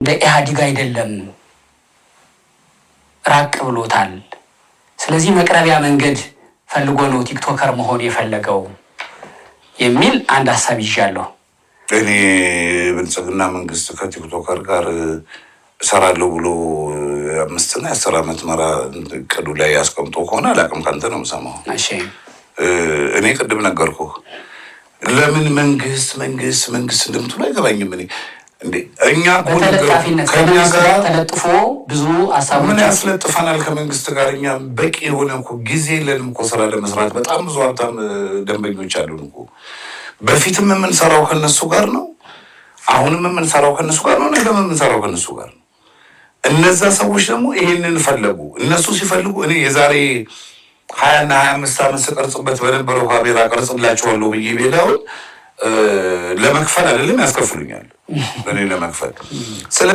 እንደ ኢህአዲግ አይደለም፣ ራቅ ብሎታል። ስለዚህ መቅረቢያ መንገድ ፈልጎ ነው TikToker መሆን የፈለገው የሚል አንድ ሀሳብ ይዣለሁ። እኔ ብልጽግና መንግስት ከ TikToker ጋር እሰራለሁ ብሎ የ5ና የ10 ዓመት መራ እቅዱ ላይ ያስቀምጦ ከሆነ አላውቅም። ከአንተ ነው የምሰማው። እኔ ቅድም ነገርኩህ። ለምን መንግስት መንግስት መንግስት እንደምትሉ አይገባኝም። እኔ እንዴ እኛ በተለጣፊነት ከመንግስት ጋር ተለጥፎ ብዙ ሀሳቦች ምን ያስለጥፈናል? ከመንግስት ጋር እኛ በቂ የሆነ እኮ ጊዜ የለንም እኮ ስራ ለመስራት። በጣም ብዙ ሀብታም ደንበኞች አሉን እኮ። በፊትም የምንሰራው ከነሱ ጋር ነው። አሁንም የምንሰራው ከነሱ ጋር ነው። ነገም የምንሰራው ከነሱ ጋር ነው። እነዛ ሰዎች ደግሞ ይሄንን ፈለጉ። እነሱ ሲፈልጉ እኔ የዛሬ 20ና 25 ዓመት ስቀርጽበት በነበረው ካሜራ ቀርጽላቸዋለሁ ብዬ ቤዳውን ለመክፈል አይደለም ያስከፍሉኛል፣ እኔ ለመክፈል።